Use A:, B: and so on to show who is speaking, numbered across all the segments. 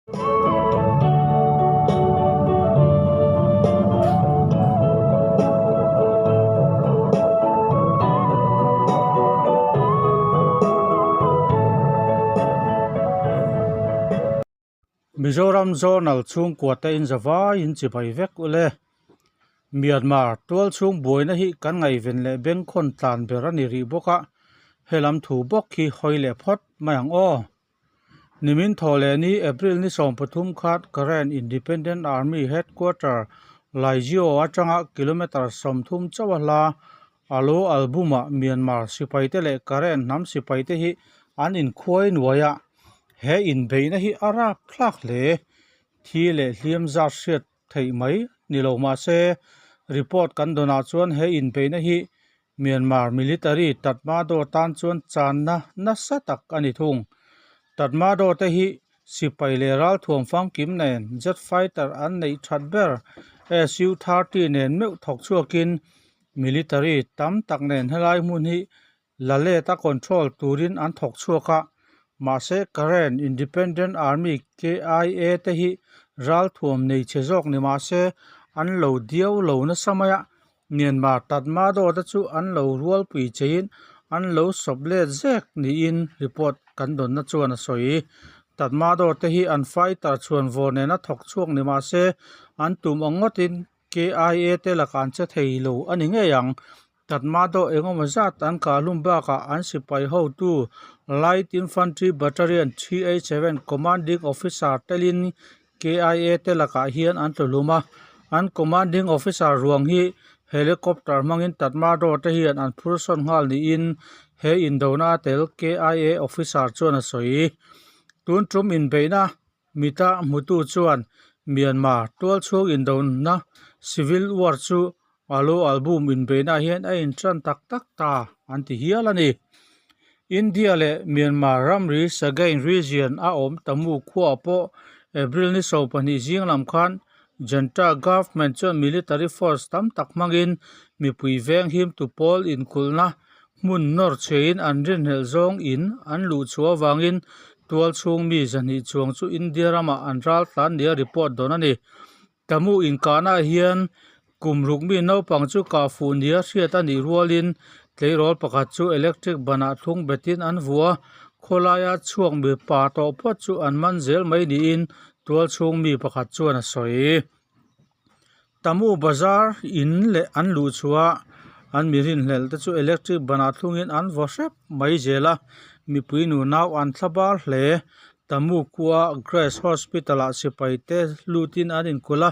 A: Mizoram Zonal chhungkua te in zavai in chibai vek ule. Myanmar tual chhung buaina hi kan ngaihven leh bengkhawn tlan ber a ni rih bawk a, helam thu bawk hi hawi leh phawt mai ang aw. Nimin thaw leh ni April ni 13 khat Karen Independent Army Headquarter Laizio atanga kilometre 30 chauh a hla Alo Album-ah Myanmar sipaite leh Karen hnam sipaite hi an inkhuai nuai a, he inbeihna hi a rapthlak hle. Thi leh hliam zat hriat theih mai ni lo mahse report kan dawnah chuan he inbeihna hi Myanmar military Tatmadaw tan chuan channa nasa tak a ni thung. Tatmadaw te hi sipai leh ralthuam famkim nen jet fighter an neih that ber Su-30 nen meuh thawk chhuakin military tam tak nen helai hmun hi la let a control turin an thawk chhuak a, mahse Karen Independent Army, KIA, te hi ralthuam nei chhe zawk ni mahse an lo diau lo nasa mai a, Myanmar Tatmadaw te chu an lo rualpui cheiin an lo sawp let zek niin report kan dawnna chuan a sawi. Tatmadaw te hi an fighter chhuan vawr nena thawk chhuak ni mahse an tum ang ngawtin KIA te lakah an che thei lo a ni ngei ang. Tatmadaw engemaw zat an kah hlum bakah an sipai hotu Light Infantry Battalion 387 Commanding Officer telin KIA te lakah hian an tlu hlum a. An Commanding Officer ruang hi helicopter hmangin Tatmadaw te hian an phur sawn nghal niin he indona a tel KIA Officer chuan a sawi. Tun tum inbeihna Mita hmutu chuan Myanmar tualchhung indona civil war chu Alo album inbeihna hian a intan tak tak ta an ti hial a ni. India leh Myanmar ramri Sagaing region a awm Tamu khuaah pawh April ni 12 zing lam khan Junta government chuan military force tam tak hmangin mipui veng himtu pawl inkulhna Hmun nawr chhein an rinhlelh zawng in an luh chhuah avangin tual chhung mi 200 chuang chu India ramah an ral tlan nia report dawn a ni. Tamu inkahnaah hian kum ruk mi naupang chu kah fuh nia hriat a nih rualin tleirawl pakhat chu electric banah thlung betin an vuah a, khawlaia chhuak mipa tawh phawt chu an man zel mai niin tual chhung mi pakhat chuan a sawi. Tamu bazar in leh an luh chhuah an mi rinhlelh te chu electric banah thlungin an vaw hrep mai zel a, mipui nu nau an thla bar hle. Tamu khua Grace Hospital ah sipai te lutin an inkulh a,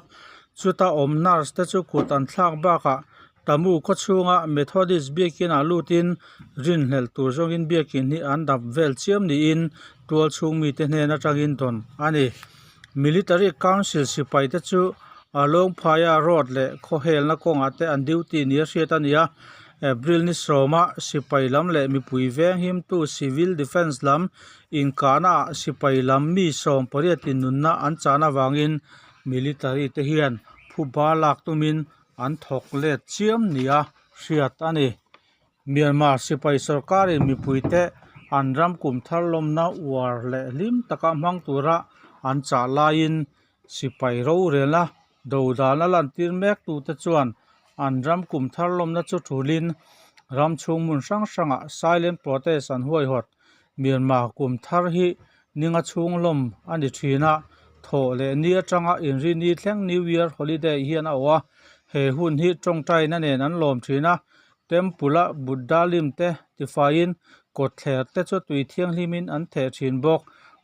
A: chuta awm nurse te chu kut an thlak bakah Tamu khaw chhunga Methodist biakin ah lutin rinhlelh tur zawngin biakin hi an dap vel chiam niin tual chhung mite hnen atangin dawn a ni. Military Council sipai te chu a Lawngphaia road leh khawhelna kawngah te an duty nia hriat a ni a, April ni sawma sipai lam leh mipui veng himtu Civil Defence lam inkahna ah sipai lam mi 18 in nunna an chan avangin military te hian phuba lak tumin an thawk let chiam nia hriat a ni. Myanmar sipai sorkarin mipuite an ram kum thar lawmna uar leh hlim taka hmang tura an chah laiin sipai rorelna dodalna lantir mek tute chuan an ram kum thar lawmna chu thulin ram chhung hmun hrang hrangah silent protest an huaihawt. Myanmar kum thar hi ninga chhung lawm a ni thin a, thawh leh ni atanga inrini thleng New Year holiday hian a awh a, he hun hi tawngtaina nen an lawm thin a, Temple-a Buddha lim te tifaiin kawtthler te chu tui thianghlimin an theh thin bawk.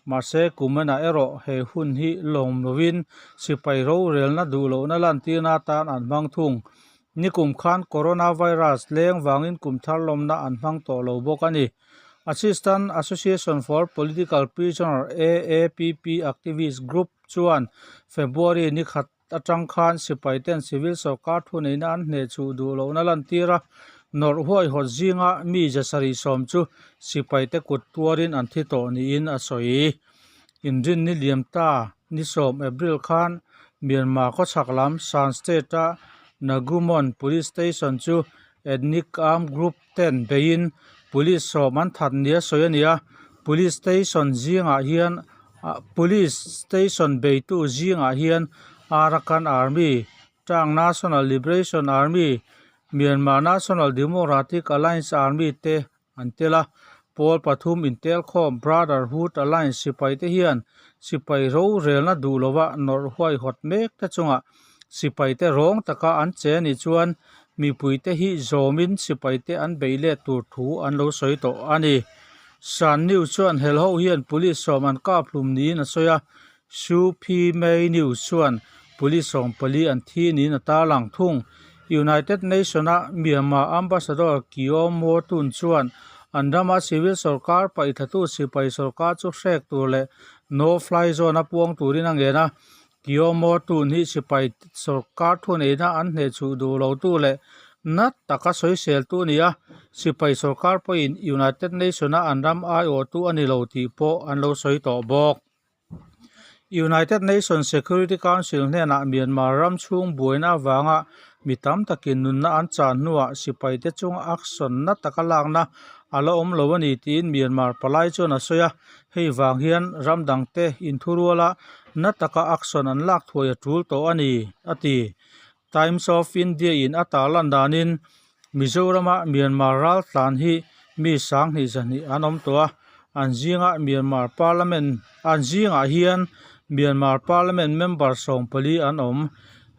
A: Mahse, kumanah erawh he hun hi lawm lovin sipai rorelna duh lohna lantirna atan an hmang thung. Nikum khan coronavirus leng vangin kum thar lawmna an hmang tawh lo bawk a ni. Assistant Association for Political Prisoner, AAPP, activist group chuan February ni khat atang khan sipai ten civil sorkar thuneihna an hneh chhuh duh lohna lantir a, nawrh huaihawt zinga mi 710 chu sipai te kut tuarin an thi tawh niin a sawi. Inrinni liam ta ni 10 April khan Myanmar khawchhak lam Shan State-a Nagumon Police Station chu ethnic armed group ten beiin police 10 an that nia sawi a ni a, police station zingah hian. Police station beitu zingah hian Arakan Army, Tang National Liberation Army, Myanmar National Democratic Alliance Army te an tel a. Pawl pathum intelkhawm Brotherhood Alliance sipai te hian sipai rorelna duh lova nawrh huaihawt mek te chungah sipai te rawng taka an che a nih chuan mipui te hi zawmin sipai te an beih let tur thu an lo sawi tawh a ni. San News chuan helho hian police sawm an kap hlum niin a sawi a, Su Phi Mei News chuan police 14 an thi niin a tarlang thung. United Nation-a Myanmar Ambassador Kyaw Moe Tun chuan an rama civil sorkar paihthlatu sipai sorkar chu hrek tur leh no fly zone a puang turin a ngen a. Kyaw Moe Tun hi sipai sorkar thuneihna an hnehchhuh duh lotu leh na taka sawiseltu a ni a, sipai sorkar pawhin United Nation-a an ram aiawhtu a ni lo tih pawh an lo sawi tawh bawk. United Nations Security Council hnenah Myanmar ram chhung buaina avanga mi tam takin nunna an chan hnuah sipaite chunga action na taka lakna a la awm lo a ni tiin Myanmar palai chuan a sawi a, hei vang hian ram dangte inthuruala na taka action an lak thuai a tul tawh a ni, a ti. Times of India in a tarlan danin Mizorama Myanmar raltlan hi mi sanghnih zahnih an awm tawh a, an zingah Myanmar Parliament an zingah hian Myanmar Parliament member 14 an awm.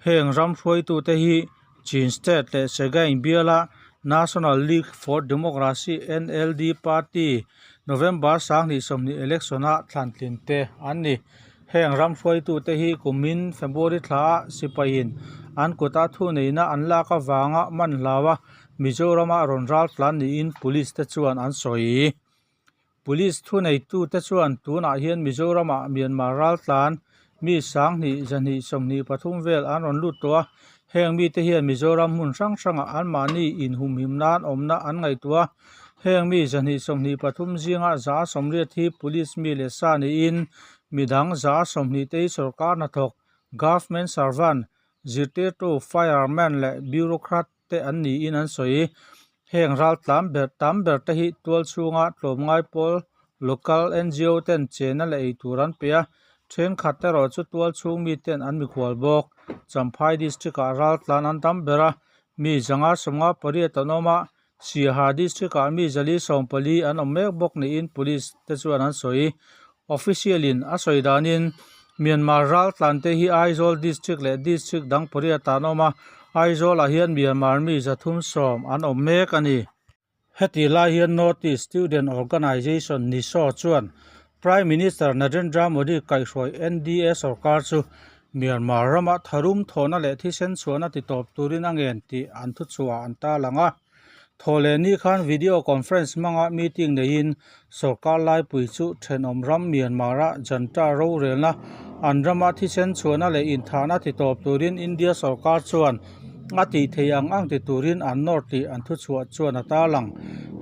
A: Heng ram hruaitute hi Chin State leh Sagaing biala National League for Democracy, NLD, party November 2020 election-a thlantlin te an ni. Heng ram hruaitute hi kumin February thlaah sipaiin an kuta thuneihna an lak avanga man hlau a, Mizorama rawn ral tlan niin Police te chuan an sawi. Police thuneitute chuan tunah hian Mizorama Myanmar ral tlan mi 2223 vel an rawn lut tawh a, heng mite hian Mizoram hmun hrang hrangah anmahni inhumhim nan awmna an ngaihtuah a. Heng mi 223 zinga 180 hi police mi leh sa niin midang 120 te hi sorkar hnathawk, government servant, zirtirtu, fireman leh bureaucrat te an niin an sawi. Heng ral tlam ber tam ber te hi tual chhunga tlawmngai pawl local ngo ten chena leh ei tur an pe a, thenkhat erawh chu tual chhung miten an mikhual bawk. Champhai district ah ral tlan an tam ber a, mi 558 an awm a, Siaha district ah mi 440 an awm mek bawk niin police te chuan an sawi. Official in a sawi danin Myanmar ral tlan te hi Aizawl district leh district dang pariat ah an awm a, Aizawl ah hian Myanmar mi 310 an awm mek a ni. Heti lai hian North East Student Organisation, NISO, chuan Prime Minister Narendra Modi kaihhruai NDA sorkar chu Myanmar rama tharum thawhna leh thisen chhuahna titawp turin a ngen tih an thuchhuah an tarlang a. Thawhleh ni khan video conference hmanga meeting neiin sorkar laipui chu thenawm ram Myanmar-a junta rorelna an rama thisen chhuahna leh inthahna titawp turin India sorkar chuan a tih theih ang ang ti turin an nawr tih an thuchhuah chuan a tarlang.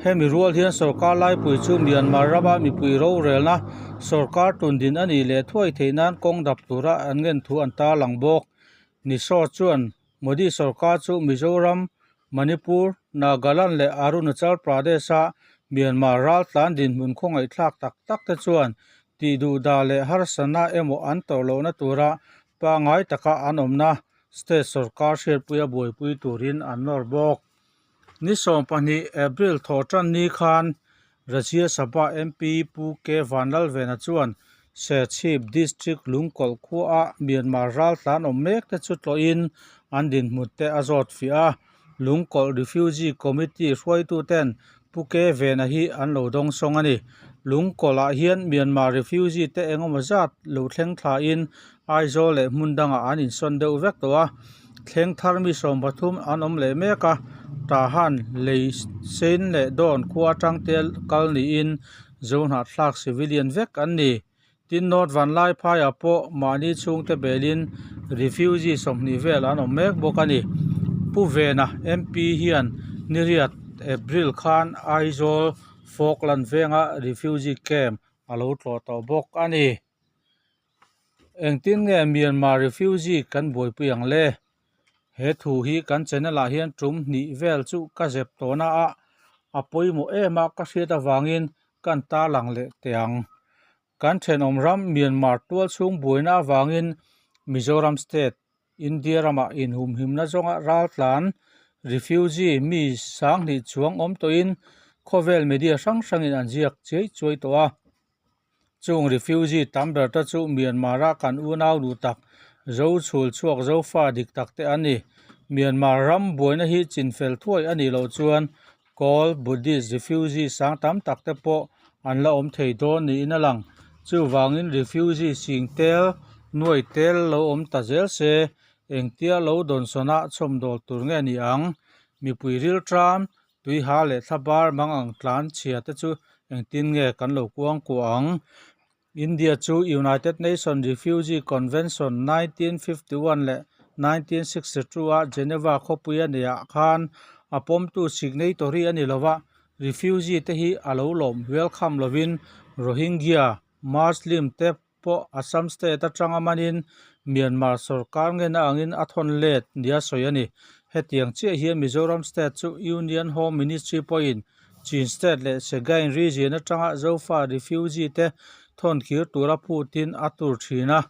A: Hemi rual hian sorkar laipui chu Myanmar rama mipui rorelna sorkar tundin a nih leh thuai theih nan kawng dap tura an ngen thu an tarlang bawk. Nishaw chuan Modi sorkar chu Mizoram, Manipur, Nagaland leh Arunachal Pradesh-a Myanmar raltlan dinhmun khawngaihthlak tak tak te chuan tih duhdah leh harsatna emaw an tawrh lohna tura pangngai taka an awmna State sorkar hriatpuia buaipui turin an nawr bawk. Ni 12 April thawhtan ni khan Rajya Sabha MP Pu K Vanlalvena chuan Serchhip District Lungkawlh khuaah Myanmar raltlan awm mek te chu tlawhin an dinhmun te a zawt fiah a. Lungkawlh Refugee Committee hruaituten Pu K Vena hi an lo dawngsawng a ni. Lungkawlhah hian Myanmar refugee te engemaw zat lo thleng thlain Aizawl leh hmun dangah an insawn deuh vek tawh a, thleng thar mi 13 an awm leh mek a, Tahan lei sein leh dawn khua atang te kal niin Zohnahthlak civilian vek an ni. Tin North Vanlaiphaiah pawh mahni chhungte belin refugee 20 vel an awm mek bawk a ni. Pu Vena MP hian niriat April khan Aizawl Falkland venga refugee camp a lo tlawh tawh bawk a ni. Engtin nge Myanmar refugee kan buaipui ang le? He thu hi kan channel ah hian tum hnih vel chu ka zep tawhna a, a pawimawh em a ka hriat avangin kan tarlang leh teh ang. Kan thenawm ram Myanmar tualchhung buaina avangin Mizoram State, India ramah inhumhimna zawnga raltlan, refugee, mi sanghnih chuang awm tawhin khawvel media hrang hrangin an ziak chiai chuai tawh a. Chung refugee tam ber te chu Myanmar-a kan unau duh tak Zo chhul chhuak Zofa dik tak te an ni. Myanmar ram buaina hi chinfel thuai a nih loh chuan Kawl Buddhist refugee sang tam tak te pawh an la awm thei dawn niin a lang. Chuvangin refugee sing tel, nuai tel lo awm ta zel se, engtia lo dawnsawn a chhawmdawl tur nge ni ang? Mipui rilṭam Tuiha leh thlabar mang ang tlan chhia te chu engtin nge kan lo kuang kuah ang? India chu United Nation Refugee Convention 1951 leh 1962 a Geneva khawpui a neihah khan a pawmtu signatory a ni lo va, refugee te hi a lo lawm welcome lovin Rohingya Muslim te pawh Assam state atanga manin Myanmar sorkar ngena angin a thawn let nia sawi a ni. Hetiang chiah hian Mizoram state chu Union Home Ministry pawhin Chin state leh Sagaing region atanga Zofa refugee te thawn kir tura phutin a tur thin a.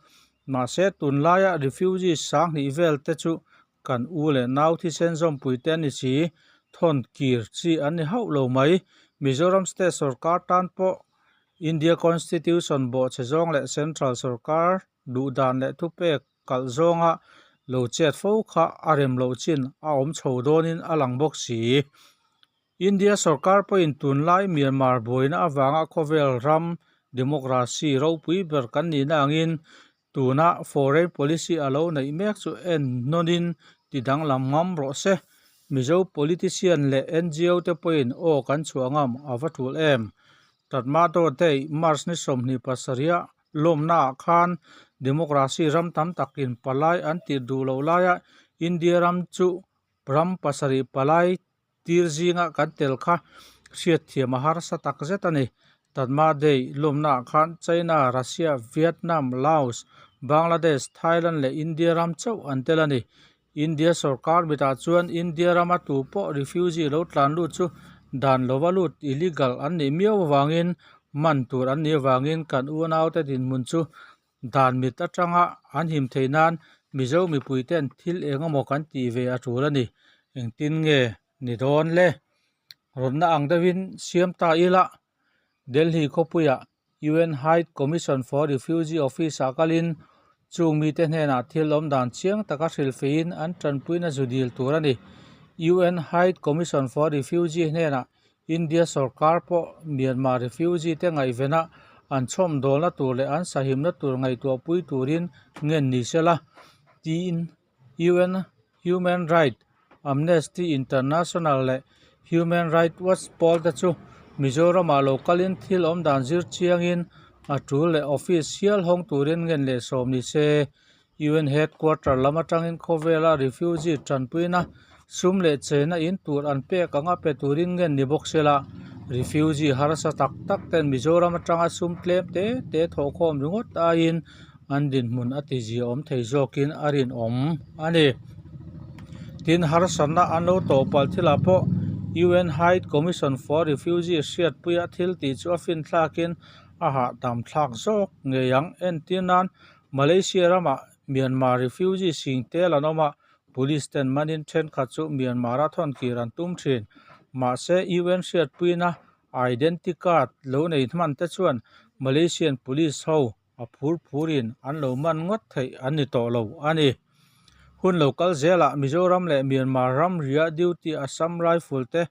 A: Mahse tunlaia refugee sanghnih vel te chu kan u leh nau thisen zawmpui te an ni si, thawn kir chi an ni hauh lo mai. Mizoram state sorkar tan pawh India Constitution bawhchhe zawng leh Central sorkar duh dan leh thupek kalh zawnga lo chet fo kha a rem loh chin a awm chho dawnin a lang bawk si. India sorkar pawhin tunlai Myanmar buaina avanga khawvel ram democracy ropui ber kan nihna angin tuna foreign policy a lo neih mek chu en hnawnin ti danglam ngam rawh se. Mizo politician leh NGO te pawhin aw kan chhuah ngam a va tul em? Tatmadaw Day, March ni 27 a lawmnaah khan democracy ram tam takin palai an tir duh loh laia India ram chu ram pasarih palai tir zinga kan tel kha hriatthiam a harsa tak zet a ni. Tatma Day lawmnaah khan China, Russia, Vietnam, Laos, Bangladesh, Thailand leh India ram chauh an tel a ni. India sorkar mitah chuan India rama tu pawh refugee lo tlan lut chu dan lova lut illegal an nih miau avangin man tur an nih avangin kan unaute dinhmun chu Dan mit atanga an him theih nan Mizo mipui ten thil eng emaw kan tih ve a tul a ni. Engtin nge ni dawn le? Rawtna ang deuhin siam ta ila Delhi khawpuiah UN High Commission for Refugee Office ah kalin chung mite hnenah thil awm dan chiang taka hrilhfeihin an tanpuina zu dil tur a ni. UN High Commission for Refugee hnenah India sorkar pawh Myanmar refugee te ngaihvena an chhawmdawlna tur leh an sahimna tur ngaihtuahpui turin ngen ni se la, tiin UN Human Right, Amnesty International leh Human Right Watch pawl te chu Mizoramah lo kalin thil awm dan zir chiangin a tul leh office hial hawng turin ngen leh sawm ni se. UN headquarter lam atangin khawvela refugee tanpuina sum leh chena in tur an pek anga pe turin ngen ni bawk sela refugee harsa tak tak ten Mizoram atanga sum tlem te te thawhkhawm ringawt aiin an dinhmun a ti ziaawm thei zawkin a rinawm a ni. Tin harsatna an lo tawh palh thilah pawh UN High Commission for Refugee hriatpuia thil tih chu a finthlakin a hahdam thlak zawk ngei ang entir nan Malaysia ramah Myanmar refugee sing tel an awm a, police ten manin thenkhat chu Myanmar-a thawnkir an tum thin. Mahse, UN hriatpuina identity card lo nei hman te chuan Malaysian police ho a phur phurin an lo man ngawt theih an ni tawh lo a ni. Hun lo kal zelah Mizoram leh Myanmar ramria duty Assam Rifle te,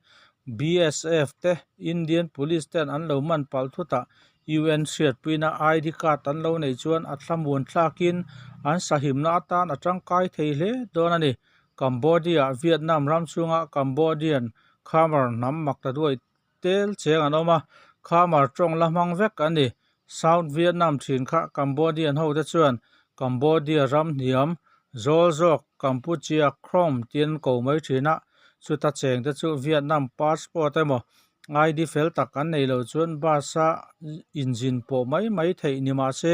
A: BSF te, Indian police ten an lo man palh thutah UN hriatpuina ID card an lo neih chuan a thlamuan thlakin an sahimna atan a tangkai thei hle dawn a ni. Cambodia, Vietnam ram chhunga Cambodian Khmer hnam maktaduai tel cheng an awm a, Khmer tawng la hmang vek an ni. South Vietnam thin kha Cambodian hote chuan Cambodia ram hniam zawl zawk Kampuchea Krom tiin an ko mai thin a, chuta chengte chu Vietnam passport emaw ID fel tak an nei loh chuan bus a inzin pawh mai mai theih ni mah se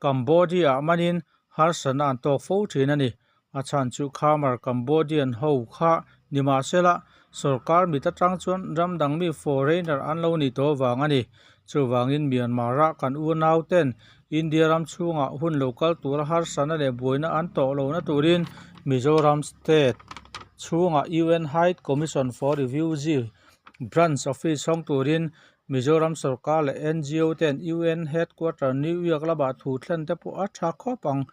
A: Cambodia-ah manin harsatna an tawk fo thin a ni. A chhan chu Khmer Cambodian ho kha ni mah sela sorkar mit atang chuan ram dang mi foreigner an lo nih tawh vang a ni. Chuvangin Myanmar-a kan unauten India ram chhungah hun lo kal tura harsatna leh buaina an tawh lohna turin Mizoram State chhungah UN High Commission for Refugee Branch Office hawng turin Mizoram sorkar leh ngo ten UN Headquarter New York lamah thu thlen te pawh a tha khawp ang.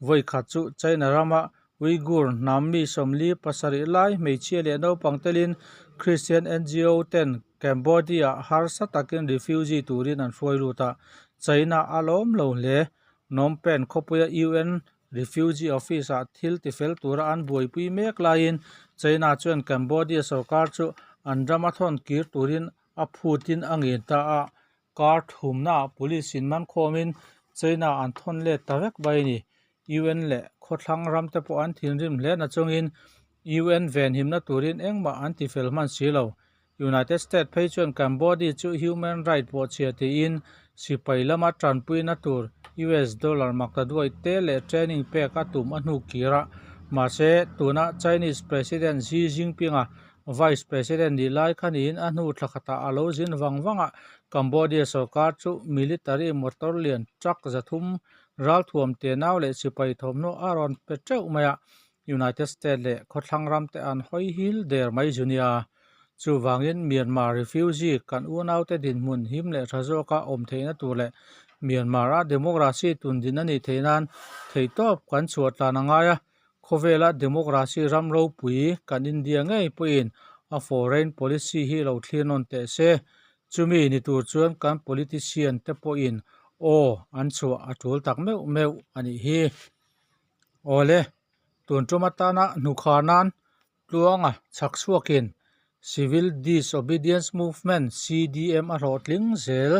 A: Vawi khat chu China rama Uighur hnam mi 47 lai hmeichhia leh naupang telin Christian ngo ten Cambodia-ah harsa takin refugee turin an hruai lut a, China a lawm lo hle. Phnom Penh khawpuia UN Refugee Office-ah thil tifel tura an buaipui mek laiin China chuan Cambodia sorkar chu an rama thawn kir turin a phutin a ngen ta a, kar thumnaah police in man khawmin China an thawn let ta vek mai a ni. UN leh khawthlang ram te pawh an thinrim hle nachungin UN venhimna turin engmah an tifel hman si lo. United States phei chuan Cambodia chu human right pawhchhia tiin sipai lama tanpuina tur US dollar makta duai te leh training pek a tum a hnu kir a. Mahse, tuna Chinese President Xi Jinping-a Vice President nih lai kha niin a hnu thla khatah a lo zin vang vang a, Cambodia sorkar chu military motor lian truck 300 ralthuam tenau leh sipai thawmhnaw a rawn pe teuh mai a. United States leh khawthlang ram te an hawi hil der mai zu nia. Chuvangin Myanmar refugee kan unaute dinhmun him leh tha zawka awm theihna tur leh Myanmar-a democracy tun din a nih theih nan theihtawp kan chhuah tlan a ngai a. Khawvela democracy ram ropui kan India ngei pawhin a foreign policy hi lo thlir nawn teh se. Chumi ni tur chuan kan politician te pawhin aw an chhuah a tul tak meuh meuh a nih hi. Awle, tun tum atana hnukhar nan Tluanga chhak chhuakin Civil Disobedience Movement, CDM, a hlawhtling zel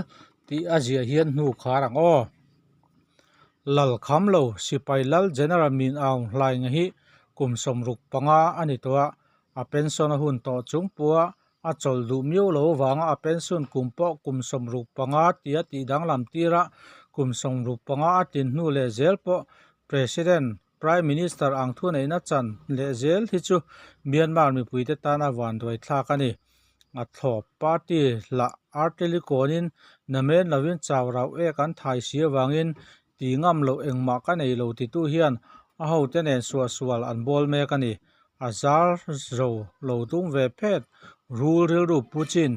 A: tih a ziah hian hnu khar ang aw. Lal kham lo sipai Lal General Min Aung Hlaing hi kum 65 a ni tawh a, a pension a hun tawh chung pawha a chawlh duh miau lo avanga a pension kum pawh kum 65 tia tih danglam tir a, kum 65 a tlin hnu leh zel pawh President, Prime Minister ang thuneihna chan leh zel hi chu Myanmar mipuite tana vanduai thlak a ni. A thlawp party lah artili kawnin namen lovin chau rauh ek an thai si avangin ti ngam loh engmah ka nei lo titu hian a hote nen suahsual an bawl mek a ni. A zar zo lo tum ve phet rul rilru pu chin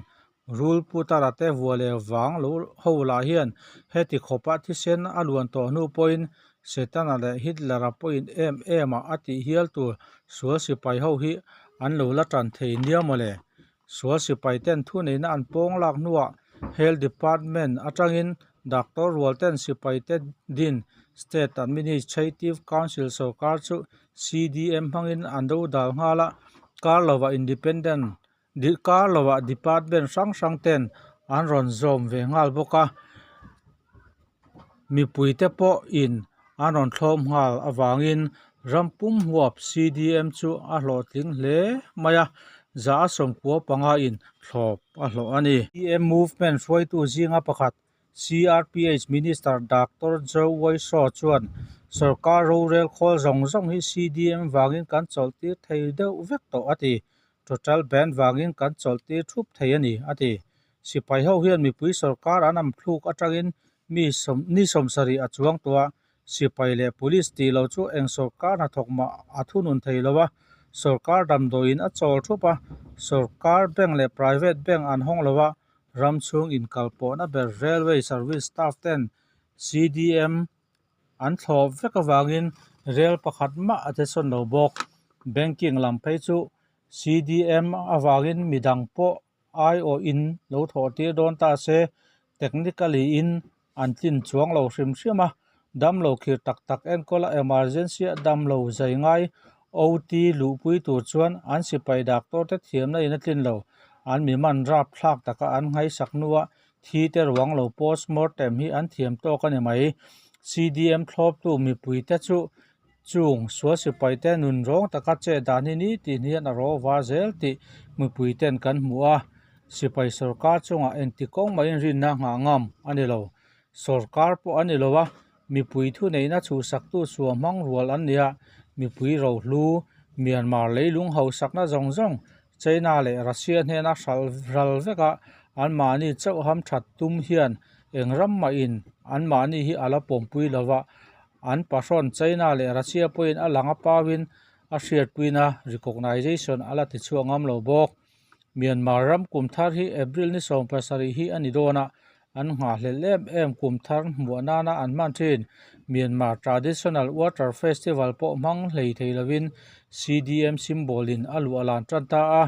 A: Rul Putara te vua leh vang lo ho lah hian heti khawpa thisen a luan tawh hnu pawhin Setana leh Hitler-a pawhin em em ah a tih hial tur sual sipai ho hi an lo la tan thei nia maw le. Sual sipai ten thuneihna an pawng lak hnuah Health Department atangin Doctor rual ten sipai te din State Administrative Council sorkar chu CDM hmangin an do dal nghal a, kar lovah Independent Kar lovah department hrang hrang ten an rawn zawm ve nghal bawk a, mipui te pawh in an rawn thlawm nghal avangin ram pum huap CDM chu a hlawhtling hle mai a, 195 in thlawp a hlawh a ni. CDM movement hruaitu zinga pakhat CRPH Minister Doctor Joe Waishaw chuan sorkar rorel khawl zawng zawng hi CDM vangin kan chawlh tir thei deuh vek tawh a ti. Total ban vangin kan chawlh tir thup thei a ni, a ti. Sipai ho hian mipui sorkar an am thluk atangin mi ni 70 a chuang tawh a, sipai leh police tih lo chu eng sorkar hnathawk mah a thunun thei lo a, sorkar damdawiin a chawl thup a, sorkar bank leh private bank an hawng lo a, ram chhung inkalpawhna ber railway service staff ten CDM an thlawp vek avangin rel pakhat mah a che sawn lo bawk. Banking lam phei chu CDM avangin midang pawh aiawhin lo thawh tir dawn ta se technically in an tlin chuang lo hrim hrim a, damlo khir tak tak enkawla emergency a damlo zai ngai OT luhpui tur chuan an sipai doctor te thiamna in a tlin lo. An mi man rap thlak taka an nghaisak hnua thi te ruang lo postmortem hi an thiam tawk a ni mai. CDM thlawptu mipui te chu chung sual sipai te nun rawng taka chet dan hi ni tin hian a rawh var zel tih mipui ten kan hmu a. Sipai sorkar chungah engti kawng maiin rinna nghah ngam a ni lo. Sorkar pawh a ni lo a, mipui thuneihna chhuhsaktu chhuah hmang rual an ni a, mipui rohlu, Myanmar leilung hausakna zawng zawng China leh Russia hnena hral ral veka Anmahni chauh hamthat tum hian eng ram mahin anmahni hi a la pawmpui lo va, an pahrawn China leh Russia pawhin a lang a pauin a hriatpuina recognition a la tichhuak ngam lo bawk. Myanmar ram kum thar hi April ni 17 hi a ni dawn a, an nghahhlelh em em kum thar hmuah nana an hman thin. Myanmar Traditional Water Festival pawh hmang hlei thei lovin CDM symbol in a luah lan tan ta a,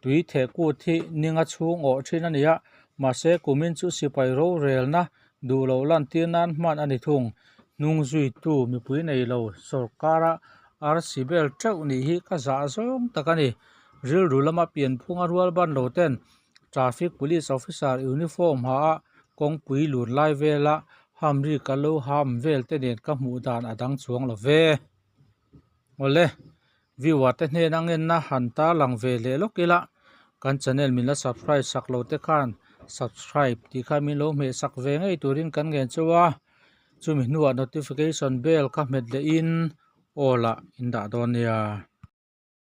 A: tui theh kut hi ninga chhung awh thin a ni a, mahse kumin chu sipai rorelna duh loh lantir nan hman a ni thung. Hnung zuitu mipui nei lo sawrkara arsi bel teuh nih hi ka zah zawng tak a ni. Rilru lama pianphunga rual ban lo ten traffic police officer uniform ha a kawngpui lun lai vela hamri ka lo ham vel te nen ka hmuh dan a dang chuang lo ve. Awle, viewer te hnen a ngenna han tarlang ve leh lawk ila, kan channel min la subscribe sak lo te khan subscribe tih kha min lo hmeh sak ve ngei turin kan ngen chauh a, chumi hnuah notification bell kha hmet leh in all ah in dah dawn nia.